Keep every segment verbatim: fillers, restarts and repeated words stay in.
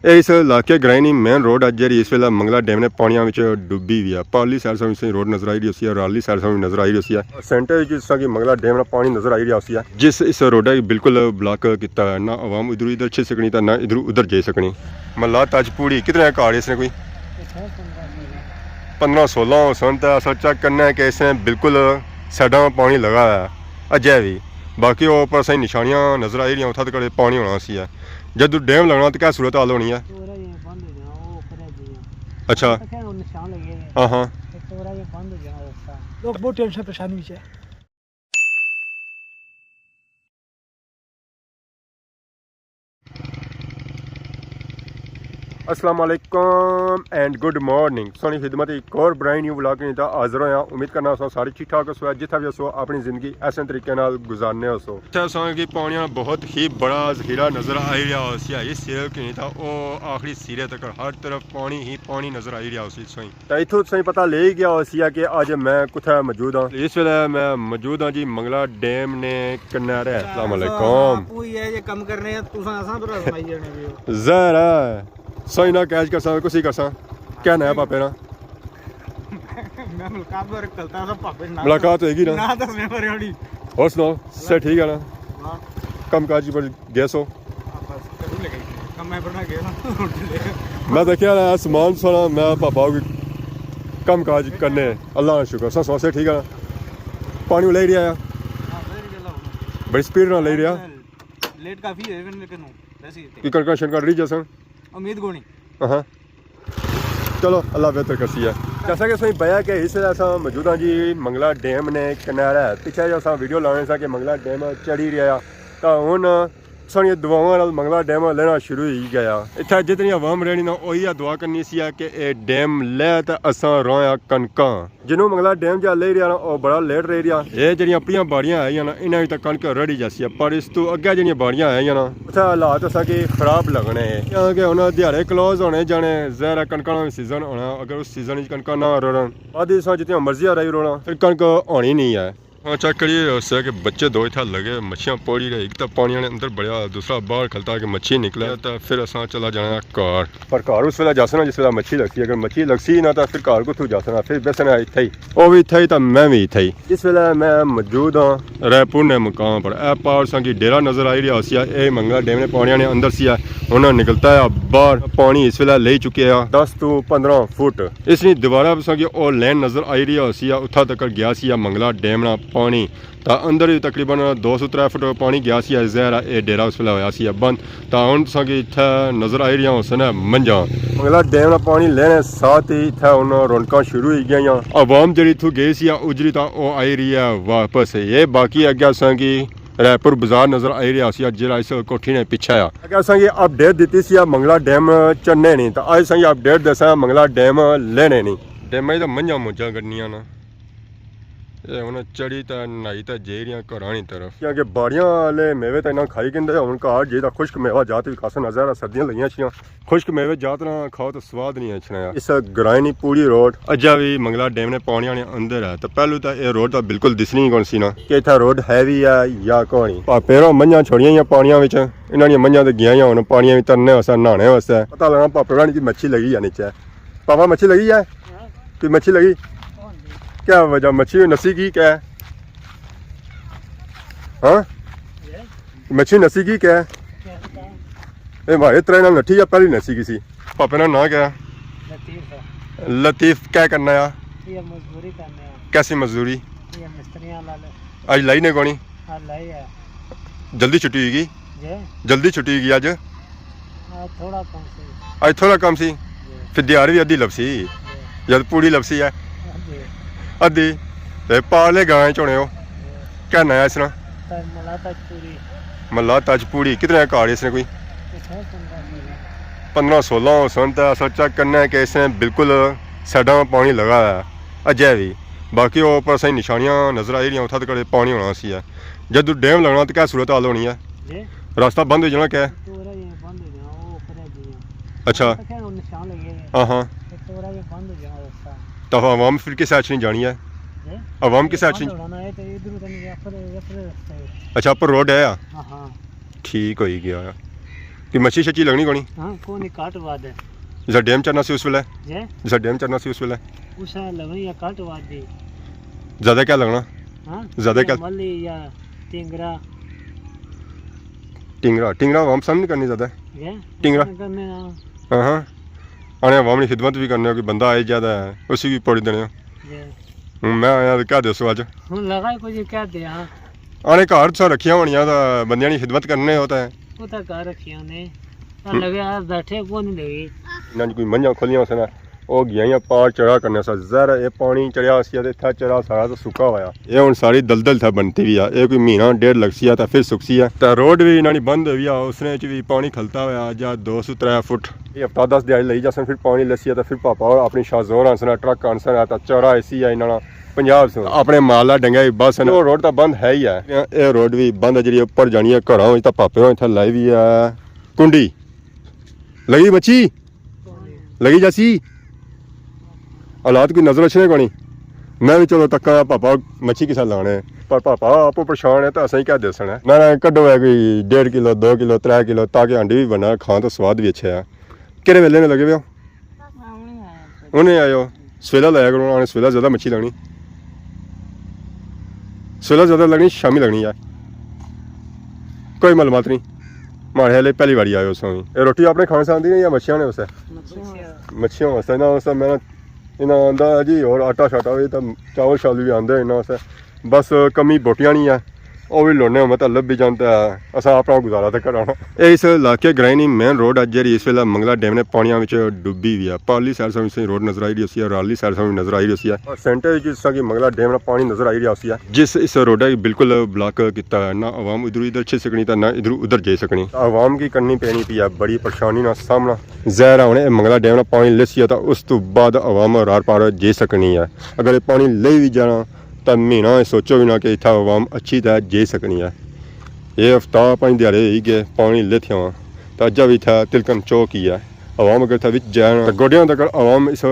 اے اس علاقے گرائیں نی مین روڈ ہے، جیہڑی اس ویلے منگلا ڈیم نے پانیاں وچ ڈبی ہوئی ہے۔ پارلی سائیڈ ساں وی روڈ نظر آئی رہی ہوسی ہے، رارلی سائیڈ ساں وی نظر آئی رہی ہوسی ہے۔ سینٹر وچ جس طرح کہ منگلا ڈیم نا پانی نظر آئی رہیا ہوسی ہے، جس اس روڈ کی بالکل بلاک کیتا ہے، نہ عوام ادھر ادھر چھی سکنی تے نہ ادھر ادھر جائی سکنی۔ محلہ تاج پوڑی کتنے گھر اس نے کوئی پندرہ سولہ ہوسن تے اساں چیک کرنے کہ اس نے بالکل سائیڈاں پانی لگا ہے اجے وی۔ باقی او اوپر اساں نشانیاں نظر آئی رہیاں، اتھا تک پانی ہونا سی ہے۔ جدوں ڈیم لگنا تے کیا صورت حال ہونی ہے؟ پورا یہ بند ہو جانا، وہ اوپر ہے جی۔ اچھا۔ تکھے ہن نشان لگے ہوئے۔ ہاں ہاں۔ تے پورا یہ بند ہو جانا رستہ۔ لوگ بہت ٹینشن پریشانی وچ ہے۔ السلام علیکم اینڈ گڈ مارننگ۔ سونی خدمت ایک اور برائے نیو ولاگ نے تا حاضر ہویا۔ امید کرنا سو سارے ٹھیک ٹھاک ہسو، جتھا بھی ہسو اپنی زندگی ایسے طریقے نال گزارنے ہسو۔ اتھے اساں کی پانیاں بہت ہی بڑا ذخیرہ نظر آئی رہیا ہوسی ہے، اس سیل کی تا او آخری سیرے تک ہر طرف پانی ہی پانی نظر آئی رہیا ہوسی سوئی۔ تے اتھوں تساں پتہ لے ہی گیا ہوسی ہے کہ اج میں کتھے موجود ہاں۔ اس ویلے میں موجود ہاں جی منگلا ڈیم نے کنارے۔ السلام علیکم۔ آپ وہی ہے، یہ کم کرنے ہیں، تساں اساں پر آزمائی جانے بھی ہو۔ ظاہر ہے، سوئی نہ کیچ کرساں، کسی کرساں۔ کیا نام ہے پاپے نا؟ میں ملاقات بار کرتا تھا پاپے نال۔ ملاقات ہوئے گی نا؟ نہ دسنے بارے ہوڑی۔ اور سناؤ، سے ٹھیک ہے نا؟ واہ۔ کم کاج پر گئے سو؟ ہاں، بس، کدوں لگائی تھی؟ کم میں بڑا گیا نا، روڈ تے لے۔ میں دیکھیا نا، سامان سارا میں پاپا کو کم کاج کرنے۔ اللہ کا شکر، سب سوسے ٹھیک ہے نا؟ پانی لے رہیا ہے؟ ہاں، لے رہیا ہے۔ بڑی سپیڈ نال لے رہیا۔ لیٹ کافی ہوئے، لیکن ویسے ہی۔ کی کنکشن کر رہی جیسا؟ امید کونی۔ ہاں۔ چلو، اللہ بہتر کرسی ہے۔ جیسا کہ سوئی بیا کہ اس ویلے اساں موجود ہاں جی منگلا ڈیم نے کنارے۔ پچھے جو اساں ویڈیو لانے سا کہ منگلا ڈیم چڑھی رہیا، تاں ہن ساڑیاں دعاواں نال منگلا ڈیم لینا شروع ہوئی گیا۔ اتھے جتنی عوام رہنی نا، اوہی دعا کرنی سی ہے کہ اے ڈیم لے تے اساں راہاں کنکاں۔ جنوں منگلا ڈیم جا لے رہیا نا، او بڑا لیٹ رہ رہیا۔ اے جڑیاں اپنیاں باڑیاں آئیاں نا، انہاں وچ تاں کنک رڑی جاسی ہے، پر اس تو اگے جڑیاں باڑیاں آئیاں نا، اتھے حالات اساں کی خراب لگنے ہیں۔ کیونکہ ہن دیہاڑے کلوز ہونے جانے، ظاہر ہے کنکاں نا سیزن ہونا، اگر اس سیزن وچ کنکاں نہ رڑن، بعد اساں جتنی مرضی رائی رونا، پھر کنک ہونی نہیں ہے۔ ہاں، چیک کریے، اس ہے کہ بچے دو اتھا لگے، مچھیاں پوڑی رہے، ایک تو پانی نے اندر بڑیا، دوسرا باہر کھلتا کہ مچھی نکلے، تو پھر اساں چلا جانا گھر۔ پر گھر اس ویلے جاسنا جس ویلے مچھی لگسی، اگر مچھی لگسی نہ تو پھر گھر کتھوں جاسنا، پھر بیسنا اتھے ہی، او بھی اتھے ہی تو میں بھی اتھے ہی۔ اس ویلے میں موجود ہاں رائے پور نے مقام پر۔ اے پار اساں کی ڈیرہ نظر آئی رہیا ہوسی، اے منگلا ڈیم نے پانی نے اندر سی ہے، انہاں نکلتا ہے باہر۔ پانی اس ویلے لے چکے ہیں دس تو پندرہ فٹ۔ اس نی دوبارہ اساں کی او لین نظر آئی رہی ہوسی، اتھا تک گیا سی منگلا ڈیم نا پانی۔ تا اندر ہی تقریباً دو سو ترے فٹ پانی گیا سی، ظاہر ہے اے ڈیرہ اس ویلے ہویا سی بند۔ تا ہن تساں کی اتھے نظر آئی رہیاں ہوسن منجاں۔ منگلا ڈیم نا پانی لینے ساتھ ہی اتھے ہن رونقاں شروع ہوئی گئیاں۔ عوام جڑی اتھوں گئی سی اجری، تا او آئی رہی ہے واپس۔ اے باقی اگے اساں کی رائے پور بازار نظر آئی رہیا سی، جیڑا اس کوٹھی نے پچھے آ۔ اگے اساں کی اپڈیٹ دتی سی منگلا ڈیم چڑھنے نی، تا اج اساں کی اپڈیٹ دساں منگلا ڈیم لینے نی۔ ڈیمے تے منجاں موجاں کڈنیاں نا۔ اے ہن چڑھی تے نہائی تے جائی رہیاں گھراں نی طرف۔ کیونکہ باڑیاں آلے میوے تے انہاں کھائی گھندے، ہن گھر جائی تے خشک میوہ جات وی کھاساں، نظر سردیاں لگیاں سیاں، خشک میوے جات نہ کھاؤ تے سواد نہیں اچھنا۔ اس گرائیں نی پوڑی روڈ اجا وی منگلا ڈیم نے پانیاں نے اندر ہے، تے پہلو تے اے روڈ تے بالکل دسنی ہی کون سی نا کہ اتھا روڈ ہے وی ہے یا کونی۔ پاپے ہوراں منجاں چھوڑیاں یا پانیاں وچ، انہاں نیاں منجاں تے گیاں یا ہن پانیاں وچ ترنے واسطے، نہانے واسطے۔ پتہ لگا پاپے ہوراں نی کوئی مچھی لگی یا نیچے۔ پاپا، مچھی لگی ہے؟ کوئی مچھی لگی؟ کیا وجہ، مچھی نسی کی کیا ہے؟ ہاں؟ مچھی نسی کی کیا ہے؟ اے ماڑے ترے نال نٹھی یا پہلی نسی کسی؟ پاپے نا ناں کیا ہے؟ لطیف ہے۔ لطیف کیا کرنا ہے؟ یہ مزدوری کرنے ہیں۔ کیسی مزدوری؟ یہ مستریاں والے۔ اج لائی نے کونی؟ ہاں، لائی ہے۔ جلدی چھٹی ہوئی گی؟ جی؟ جلدی چھٹی ہوئی گی اج؟ آج تھوڑا کم سی۔ اج تھوڑا کم سی؟ جی۔ پھر دیہاڑ بھی ادھی لبسی؟ جی۔ یا پوری لبسی ہے؟ ادھی۔ ادھی؟ تے پارلے گاں چ ہونے ہو؟ جی۔ کیا ناں ہے اس نا؟ تاج، ملا تاج پوری۔ ملا تاج پوری۔ کتنے گھر اس نے کوئی؟ اتھے پندرہ سولہ۔ پندرہ سولہ ہوسن تے اساں چیک کرنے کہ اس نے بالکل سائیڈاں پانی لگا ہے اجے بھی۔ باقی او اوپر اساں نشانیاں نظر آئی رہیاں، اتھا تک پانی ہونا سی ہے۔ جدوں ڈیم لگنا تے کیا صورت حال ہونی ہے؟ جی؟ راستہ بند ہو جانا کیا ہے؟ پورا یہ بند ہو جانا، وہ اوپر ہے جی۔ اچھا۔ تکھے ہن نشان لگے ہوئے۔ ہاں ہاں۔ تے پورا یہ بند ہو جانا راستہ۔ تو عوام پھر کس ایکشن جانی ہے؟ جی؟ عوام کس ایکشن؟ بند ہونا ہے تے ادھروں تے نہیں، اپر، اپر رستہ ہے۔ اچھا، اپر روڈ ہے؟ ہاں ہاں۔ ٹھیک ہوئی گیا۔ کہ مچھی شچھی لگنی کونی؟ ہاں، کونی، گھٹ ودھ ہے۔ جسا ڈیم چڑھنا سی اس ویلے؟ جے؟ جسا ڈیم چڑھنا سی اس ویلے؟ اس ویلے لگنی یا گھٹ ودھ دی۔ زیادہ کیا لگنا؟ ہاں؟ زیادہ یا کیا؟ ملی یا ٹینگرا۔ ٹینگرا، ٹینگرا عوام پسند نہیں کرنی زیادہ۔ جے؟ ٹینگرا؟ پسند کرنے ہاں۔ ہاں ہاں۔ آنے عوام نی خدمت بھی کرنے ہو کہ بندہ آئے جاتا ہے، اسی بھی پوڑی دینے ہو۔ جے۔ ہوں، میں آیا تے کیا دیسو اج؟ ہوں لگا ہی کچھ کیا دیا۔ آنے گھر تساں رکھیاں ہونیاں تاں بندیاں نی خدمت کرنے ہو تے۔ او تاں گھر رکھیاں نے۔ آ ہوں۔ لگے آ بیٹھے کون نہیں لگے۔ انہاں نے کوئی منجھاں کھولیاں ہوسن، او گیاں پار چرا کرنے سا۔ ظاہر ہے اے پانی چڑھیا ہوسی تے اتھا چرا سارا تاں سکا ہویا۔ اے ہن ساری دلدل تھا بنتی وی آ۔ اے کوئی مہینہ ڈیڑھ لگسی آ تاں پھر سکسی آ۔ تاں روڈ وی انہاں نی بند ہوئی آ، اس نے وچ وی پانی کھلتا ہویا جا دو سو ترے فٹ۔ اے ہفتہ دس دیہاڑی لئی جاسن، پھر پانی لسی آ تاں پھر پاپا اور اپنی شاہ زور آنسن، ٹرک آنسن، تاں چرا ایسی آ انہاں نا۔ پنجاب سوں اپنے مال آ ڈنگا ہی بس ہے نا۔ او روڈ تاں بند ہے ہی ہے۔ اے روڈ وی بند ہے، جیڑھی اپر جانی ہے گھراں وچ، تاں پاپے ہوئے اتھے لائی وی ہے کنڈی۔ لگی مچھی؟ لگی جاسی؟ حالات کوئی نظر اچھنے کونی۔ میں وی چلو تکاں پاپا مچھی کسا لانے۔ پر پاپا آپ پریشان ہے تاں اساں کی کیا دیسن ہے۔ میں نہ کڈو ہے کوئی ڈیڑھ کلو، دو کلو، ترے کلو، تاکہ ہانڈی وی بنا، کھان تاں سواد وی اچھا ہے۔ کیڑے ویلے نے لگے وے ہو؟ ہاں، ہنے آیا۔ ہنے آئے ہو؟ سویلا لایا کرو، آنے سویلا زیادہ مچھی لگنی۔ سویلا زیادہ لگنی، شامی لگنی یار۔ کوئی معلومات نہیں۔ ماڑے حالے پہلی واری آئے ہو سویں۔ اے روٹی اپنے کھانے سے آندی ہے یا مچھیاں نے واسطے؟ مچھیاں۔ مچھیاں واسطے، انہاں واسطے میں انہاں آندا ہے جی، اور آٹا شاٹا وی تے چاول شاول وی آندے انہاں واسطے۔ بس کمی بوٹیاں نی ہے، او وی لونے ہووے تاں لبھی جان تے اساں اپنا گزارا تے کرانا۔ اے اس علاقے گرائیں نی مین روڈ ہے، جیڑھی اس ویلے منگلا ڈیم نے پانیاں وچ ڈبی وی ہے۔ پارلی سائیڈ ساں وی روڈ نظر آئی رہی ہوسی ہے، رارلی سائیڈ ساں وی نظر آئی رہی ہوسی ہے۔ اور سینٹر وچ جس طرح کہ منگلا ڈیم نا پانی نظر آئی رہیا ہوسی ہے، جس اس روڈ کی بالکل بلاک کیتا ہے، نہ عوام ادھروں ادھر چھی سکنی تے نہ ادھروں ادھر جائی سکنی۔ عوام کی کرنی پینی پئی ہے بڑی پریشانی نا سامنا۔ ظاہر ہے ہن اے منگلا ڈیم نا پانی لسی ہے تاں اس تو بعد عوام رار پار جائی سکنی ہے۔ اگر اے پانی لئی وی جانا تاں مہینہ اے سوچو وی نہ کہ اتھا عوام اچھی تے جائی سکنی ہے۔ اے ہفتہ پنج دیہاڑے ہوئی گئے پانی لیتھے ہوا، تاں اجا وی اتھا تلکن چوک ہی ہے۔ عوام اگر اتھا وچ جائے نا تاں گوڈیاں تک عوام اس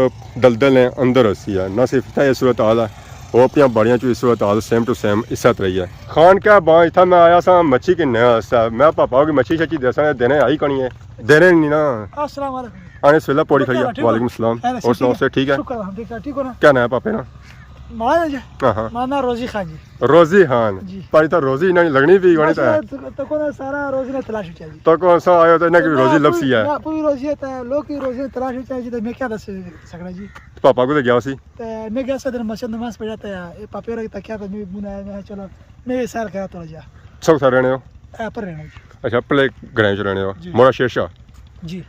دلدل نے اندر ہوسی ہے۔ نہ صرف اتھا اے صورت حال ہے، او اپنیاں باڑیاں چ اے صورت حال سیم ٹو سیم اسے طرح ہی ہے۔ خان کیا باں اتھا میں آیا ساں مچھی گھننے واسطے، میں پاپا کی مچھی شچھی دیساں، دینے آئی کونی ہے، دینے نہیں نا۔ السلام علیکم۔ آنے سویلا پوڑی کھڑی ہے۔ ٹھیک ہو؟ وعلیکم السلام۔ خیر، اور سناؤ، ٹھیک ہے؟ سے ٹھیک ہے؟ شکر الحمدللہ، ٹھیک ہو نا؟ کیا نام ہے پاپے نا؟ ماڑا جی؟ ہاں ہاں۔ ماڑا نام روزی خان جی۔ روزی خان۔ جی۔ پر اتھا روزی انہاں نی لگنی پئی کونی بس تے۔ یہ تو، تو کون سارا روزی نے تلاش وچ ہے جی۔ تو کون سا آیا تے انہاں کی تو روزی میں لبسی ہے۔ میں کوئی روزی ہے تے لوگ کی روزی نے تلاش وچ ہے جی، تے میں کیا دس سکنا جی۔ تے پاپا کو تے گیا سی؟ تے میں گیا سا ادھر مسجد نماز پڑھا تے اے پاپے اور تکیا تے میں بنا میں چلو میں سیر کرا تھوڑا جہا۔ سب سارے رہنے ہو؟ اے پر رہنا جی۔ اچھا، پلے گرائیں چ رہنے ہو؟ جی۔ موڑا شیر شاہ؟ جی۔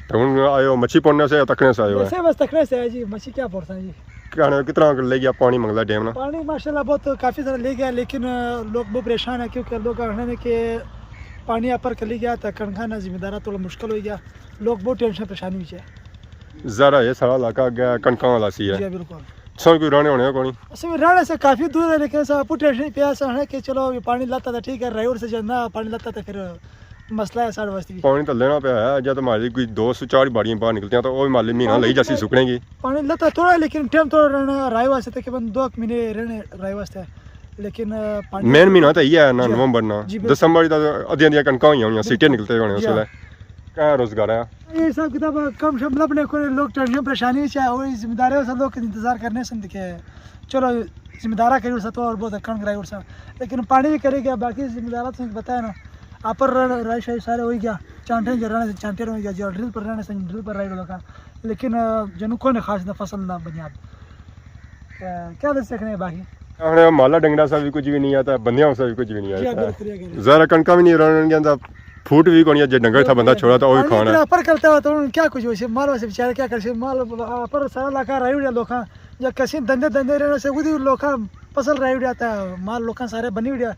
تے ہن آئے ہو مچھی پوڑنے سے یا تکنے سے آئے ہو؟ ویسے بس تکنے سے آئے جی، مچھی کیا پوڑساں جی۔ کہنے کتنا لے گیا پانی منگلا ڈیم نا؟ پانی ماشاءاللہ بہت کافی سارا لے گیا، لیکن، آ، لوگ بہت پریشان ہیں کیونکہ لوگ آخنے نے کہ پانی اپر کلی گیا تے کنکاں نا زمینداراں تھوڑا مشکل ہوئی گیا، لوگ بہت ٹینشن پریشانی وچ ہے۔ ذرا یہ سارا علاقہ اگے کنکاں والا سی ہے۔ جی بالکل۔ سن کوئی رہنے ہونے کونی؟ اساں وی رہنے سے کافی دور ہے، لیکن اساں اپو ٹینشن پیا سا ہے کہ چلو یہ پانی لاتا تھا ٹھیک ہے، رائیوڈ سے جانا پانی لاتا تھا پھر مسئلہ ہے ساڑے واسطے بھی۔ پانی تو لینا پیا ہے، جب ہماری کوئی دو سو چار باڑیاں باہر نکلتی ہیں تو وہ ہمارے مہینہ پانی لئی جاسی تو سکنے کی۔ پانی لتا تھوڑا ہے، لیکن ٹائم تھوڑا رہنا، رائے واسطے تقریباً دو ایک مہینے رہنے رائے واسطے، لیکن، آ، پانی مین مہینہ تو یہ ہے نا، جی ہاں۔ نومبر نا۔ جی بالکل۔ دسمبر ہی تو ادیاں ادیاں کنکاں ہوئی ہونیاں، جی ہاں۔ سیٹے نکلتے ہونے اس جی ہاں۔ ویلے۔ کیا روزگار ہے؟ یہ حساب کتاب کم شم لبنے کو لوگ ٹینشن پریشانی سے ہے، وہی ذمہ داری ہے، سب لوگ انتظار کرنے سے کہ چلو ذمہ دارا کری اٹھسا تو اور بہت کنک رائی اٹھسا، لیکن پانی بھی کرے گیا، باقی ذمہ دارا تساں کی پتہ ہے نا، اپر رائے شاہی سارے ہوئی گیا، چانٹے جو رہنے سے چانٹے ہوئی گیا، جو ڈرل پر رہنے سے ڈرل پر رائے لگا، لیکن، آ، جنو کوئی نہ خاص نہ فصل نہ بنیاد۔ آ، کیا دس سکنے ہیں باقی؟ ہن مالا ڈنگرا سا بھی کچھ بھی نہیں آتا، بندیاں سا بھی کچھ بھی نہیں جی، آتا۔ بالکل، یہ گل ہے۔ ذرا کنکا بھی نہیں رہن گیا، پھوٹ بھی کونی ہے، جے ڈنگر تھا بندہ چھوڑا تھا، وہ بھی پانی کھانا۔ اتنا اپر کرتا ہوا تو کیا کچھ ہوئی سی، مال واسطے بیچارے کیا کرسی، مال اپر سارا علاقہ رائی اڑیا لوکاں، یا کسی دندے دندے رہنے سے وہی لوکاں فصل رائی اڑیا تے مال لوکاں سارے بنی اڑیا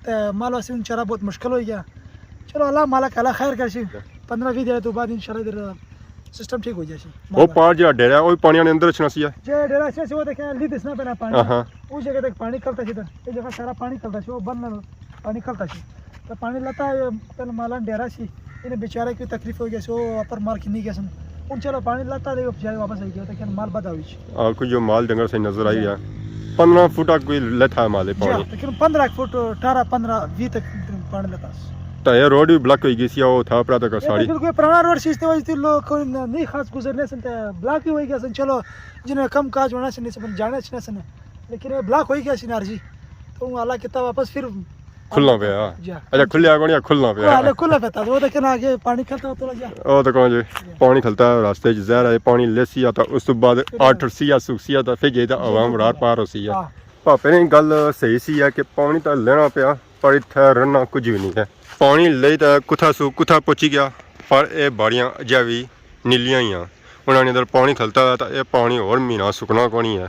تے مال واسطے ہن چارہ بہت مشکل ہوئی گیا۔ چلو اللہ مالک اللہ خیر کرسی، پندرہ ویہہ دن تو بعد انشاءاللہ ادھر سسٹم ٹھیک ہو جائے سی۔ وہ پار جڑا ڈیرا ہے، وہ پانی نے اندر اچھنا سی ہے؟ جے ڈیرا اچھنا سی، وہ تے کیا لی دسنا پینا پانی۔ ہاں ہاں۔ اس جگہ تک پانی کلتا سی ادھر، یہ جگہ سارا پانی کلتا سی، وہ بند پانی کھلتا سی۔ تو پانی لتا ہے، پہلے مالا ڈیرا سی، انہیں بیچارے کی تکلیف ہو گیا سی، وہ اپر مال کھنی گیا سن۔ ہن چلو پانی لتا دے بیچارے واپس آئی گیا، لیکن مال بدھا ہوئی سی۔ آ، کوئی جو مال ڈنگر سے نظر آئی ہے، پندرہ فٹ تک کوئی لتھا ہے مال جی ہاں، پانی۔ تقریباً پندرہ فٹ، اٹھارہ، پندرہ، ویہہ تک پانی لتا سی۔ تے اے روڈ وی بلاک ہوئی گئی سی، او تھا اپرا تک اے ساری۔ بالکل کوئی پرانا روڈ سی، اس تے وجہ تے لوگ کوئی نہ، نہیں خاص گزرنے سن تے بلاک ہی ہوئی گیا سن۔ چلو، جنہیں کم کاج ہونا سن، نہیں سن جانے اچھنے سن، لیکن اے بلاک ہوئی گیا سی نار جی۔ تو ہوں اللہ کیتا واپس پھر کھلنا پیا۔ جی ہاں۔ اچھا، کھلیا کون یا کھلنا پیا؟ ہاں، کھلنا پیا تھا۔ وہ دیکھے نا آگے پانی کھلتا ہوا تھوڑا جا۔ او تے کون جی، پانی کھلتا ہے راستے چ، ظاہر ہے پانی لیسی آ، تا اس تو بعد پھر آٹھ سی آ، سکسی آ، تا پھر جائی تا جی، عوام بالکل۔ رار پار ہو سی آ۔ ہاں۔ پاپے نے گل صحیح سی ہے کہ پانی تاں لینا پیا، پر اتھے رہنا کچھ بھی نہیں ہے۔ پانی لئی تاں کتھا سو کتھا پہنچی گیا، پر اے باڑیاں اجے بھی نیلیاں ہی آں۔ انہاں نے اندر پانی کھلتا ہے تاں اے پانی ہور مہینہ سکنا کونی ہے۔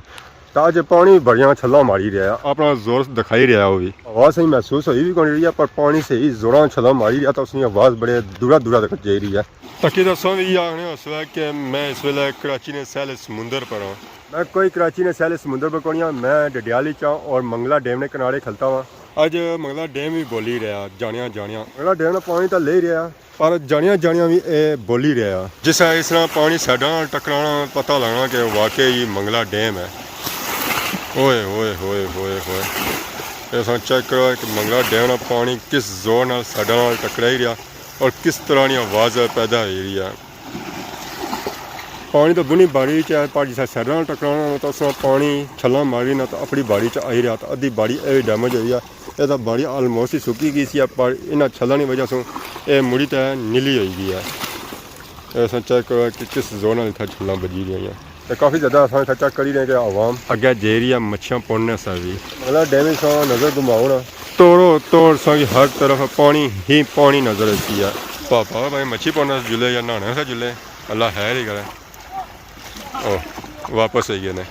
تاں اج پانی بڑیاں چھلاں ماری رہیا ہے، اپنا زور دکھائی رہیا ہے۔ او بھی آواز صحیح محسوس ہوئی بھی کونی رہی ہے، پر پانی صحیح زوراں چھلاں ماری رہیا تاں اس کی آواز بڑے دورا دورا تک جائی رہی ہے۔ تاں کی دساں بھی آخنے اس وقت کہ میں اس ویلے کراچی نے ساحل سمندر پر ہاں۔ میں کوئی کراچی نے ساحل سمندر پر کونی ہاں، میں ڈڈیالی چاں اور منگلا ڈیم نے کنارے کھلتا ہاں۔ اج منگلا ڈیم بھی بولی رہیا، جانیاں جانیاں۔ منگلا ڈیم نا پانی تاں لے رہیا، پر جانیاں جانیاں بھی اے بولی رہیا۔ جس طرح اس طرح پانی سائیڈاں نال ٹکرانا، پتہ لگنا کہ واقعی یہ منگلا ڈیم ہے۔ اوئے ہوئے ہوئے ہوئے ہوئے۔ اے تساں چیک کرو کہ منگلا ڈیم نا پانی کس زور نال سائیڈاں نال ٹکرائی رہیا اور کس طرح نی آواز پیدا ہوئی رہی ہے۔ پانی تو بنی باڑی چ ہے، پر جسے سائیڈاں نال ٹکرانا ہونا تاں اس طرح پانی چھلاں ماری نا تاں اپنی باڑی چ آئی رہیا، تاں ادھی باڑی اے ڈیمیج ہوئی ہے۔ اے تاں باڑی آلموسٹ ہی سکی گئی سی، پر انہاں چھلاں نی وجہ سوں اے مڑی تے نیلی ہوئی گئی ہے۔ اے تساں چیک کرو کہ کس زور نال اتھا چھلاں بجی رہیاں ہیں۔ تے کافی زیادہ اساں اتھا چیک کری رہے کہ عوام اگے جائی رہی ہے مچھیاں پوڑنے سے بھی۔ منگلا ڈیم وچ تساں نظر گھماؤ نا۔ توڑو توڑ تساں کی ہر طرف پانی ہی پانی نظر آتی ہے۔ پاپا بھائی مچھی پوڑنے سے جلے یا نہانے سے جلے، اللہ خیر ہی کرے۔ او، واپس آئی گئے نے۔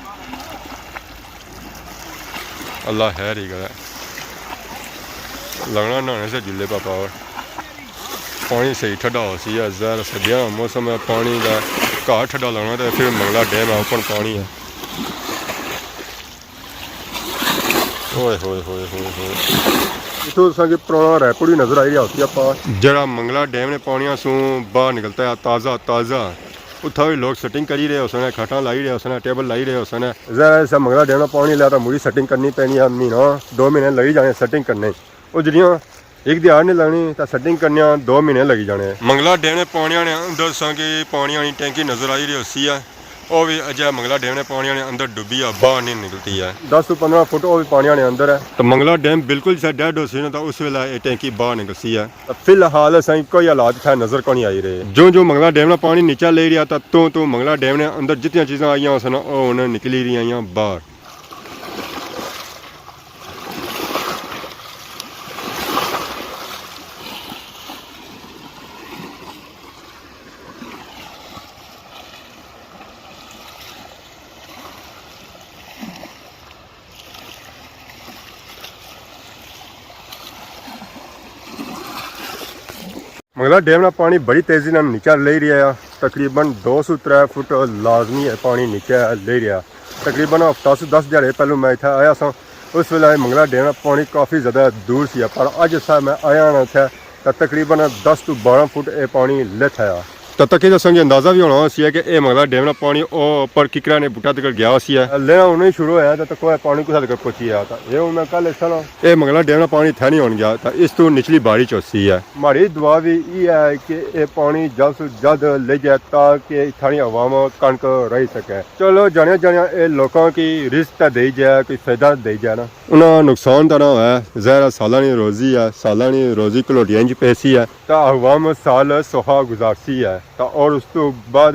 اللہ خیر ہی کرے۔ لگنا نہانے سے جلے پاپا اور۔ پانی صحیح ٹھڈا ہو سی ہے، ظاہر سردیاں نا موسم ہے، پانی دا گھر ٹھڈا لگنا تے پھر منگلا ڈیم ہے، اوپن پانی ہے۔ اوئے ہوئے ہوئے ہوئے ہوئے۔ اتھوں تساں کی پرانا رائے پور وی نظر آئی رہیا ہوسی آپا۔ جیڑا منگلا ڈیم نے پانیاں سوں باہر نکلتا ہے تازہ تازہ، اتھا وی لوگ سیٹنگ کری رہے ہوسن، کھٹاں لائی رہے ہوسن، ٹیبل لائی رہے ہوسن۔ ظاہر ہے اساں منگلا ڈیم نا پانی لیا تاں مڑی سیٹنگ کرنی پینی ہے، مہینہ دو مہینے لگی جانے سیٹنگ کرنے۔ او جیڑیاں ہک دیہاڑ نی لگنی تاں سیٹنگ کرنیاں دو مہینے لگی جانے۔ منگلا ڈیم نے پانیاں نے اندر تساں کی پانیاں نی ٹینکی نظر آئی رہی ہوسی ہے۔ او وی اجے منگلا ڈیم نے پانیاں نے اندر ڈبی آ، باہر نہیں نکلتی ہے۔ دس تو پندرہ فٹ او وی پانیاں نے اندر ہے۔ تو منگلا ڈیم بالکل جسے ڈیڈ ہو سی نا، تو اس ویلے یہ ٹینکی باہر نکل سی ہے۔ تو فی الحال اساں کوئی حالات اتھا نظر کو نہیں آئی رہے۔ جو جو منگلا ڈیم نا پانی نیچے لے رہیا، تو تو تو منگلا ڈیم نے اندر جتنیاں چیزاں آئیاں سن، او انہیں نکلی رہی آئیاں باہر۔ منگلا ڈیم نا پانی بڑی تیزی نال نیچا لئی رہیا ہے، تقریباً دو سو ترے فٹ لازمی ہے پانی نیچے لئی رہیا۔ تقریباً ہفتہ سو دس دیہاڑے پہلو میں اتھا آیا سا، اس ویلے منگلا ڈیم نا پانی کافی زیادہ دور سی، پر اج جسا میں آیا نا اتھا تاں تقریباً دس تو بارہ فٹ اے پانی لتھ آیا۔ تاں تکی تساں کی اندازہ وی ہونا ہوسی ہے کہ اے منگلا ڈیم نا پانی او اپر ککرا نے بوٹا تک گیا ہوسی ہے۔ لینا ہن ہی شروع ہویا تاں تکو اے پانی کتھا تک پہنچی گیا، تاں اے ہن میں کل اس طرح اے منگلا ڈیم نا پانی اتھا نہیں ہون گیا، تاں اس تو نچلی بارش ہوسی ہے۔ ماڑی دعا وی اے ہے کہ اے پانی جلد سو جلد لے جائے تاکہ اتھانی عوام کنک رائی سکے۔ چلو جانیا جانیا اے لوکاں کی رزق تاں دئی جائے، کوئی فائدہ دئی جائے نا۔ انہاں نقصان تاں نہ ہویا، ظاہر ہے سالاں نی روزی ہے، سالاں نی روزی کلوٹیاں اچ پیسی ہے۔ تاں عوام سال سوکھا گزارسی ہے، تاں اور اس تو بعد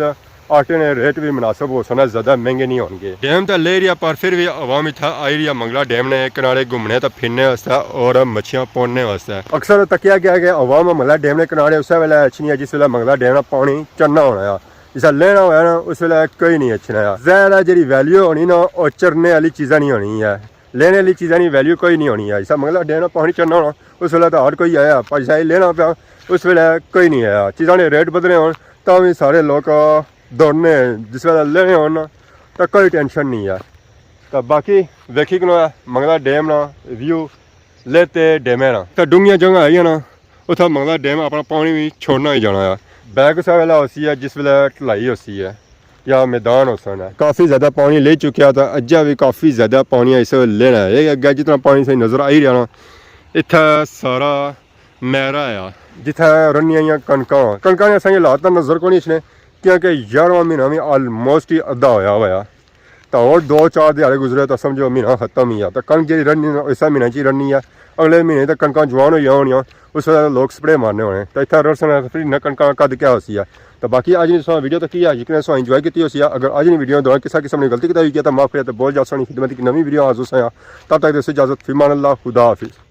آٹے نے ریٹ وی مناسب ہوسن، زیادہ مہنگے نہیں ہون گے۔ ڈیم تاں لے رہیا پر پھر وی عوام اتھا آئی رہیا منگلا ڈیم نے کنارے گھومنے تاں پھرنے واسطے اور مچھیاں پوڑنے واسطے۔ اکثر تکیا گیا کہ عوام منگلا ڈیم نے کنارے اسے ویلے اچھنی ہے جس ویلے منگلا ڈیم نا پانی چڑھنا ہونا ہے۔ جسا لینا ہویا نا، اس ویلے کوئی نہیں اچھنا ہے۔ ظاہر ہے جیڑی ویلیو ہونی نا، او چڑھنے آلی چیزاں نہیں ہونی ہے، لینے آلی چیزاں نی ویلیو کوئی نہیں ہونی ہے۔ جسا منگلا ڈیم نا پانی چڑھنا ہونا، اس ویلے تاں ہر کوئی آیا، پر جسا اے لینا پیا، اس ویلے کوئی نہیں آیا۔ چیزاں نے ریٹ بدلنے ہون، تاں وی سارے لوک دوڑنے، جس ویلے لینے ہون نا، تاں کوئی ٹینشن نہیں ہے۔ تاں باقی ویکھی کنو ہے منگلا ڈیم نا ویو۔ لے تے ڈیمے نا۔ تے ڈونگیاں جگہ آئی نا، اتھا منگلا ڈیم اپنا پانی وی چھوڑنا ہی جانا ہے۔ بیک اسے ویلے ہوسی ہے جس ویلے ٹلائی ہوسی ہے یا میدان ہوسن ہے۔ کافی زیادہ پانی لے چکیا تھا، اجا بھی کافی زیادہ پانی ہے اس ویلے لینا ہے۔ یہ اگے جتنا پانی صحیح نظر آئی رہا نا، اتھا سارا میرا آیا، جتھے رنیاں یا کنکاں، کنکاں نے اساں کی حالات نظر کو نہیں اچھنے، کیونکہ یارواں مہینہ بھی آلموسٹ ہی ادھا ہویا ہوا۔ تو اور دو چار دیہاڑے گزرے تو سمجھو مہینہ ختم ہی ہے۔ تو کنک جی رنی، اس مہینے چی رنی ہے، اگلے مہینے تک کنکاں جوان ہوئی ہونیاں، اس ویلے لوگ سپرے مارنے ہونے۔ تو اتنا رسن ہے، پھر انہاں کنکاں کد کیا ہوسی ہے۔ تو باقی اج نی تساں ویڈیو تکی ہے، یقیناً تساں انجوائے کیتی ہوسی ہے۔ اگر اج نی ویڈیو دوران کسا قسم نی غلطی کیتی ہوئی ہے تو معاف کرے، تو بہت جلد تساں نی خدمت کی نوی ویڈیو حاضر ہوساں۔ تب تک دیسو اجازت، فی امان اللہ، خدا حافظ۔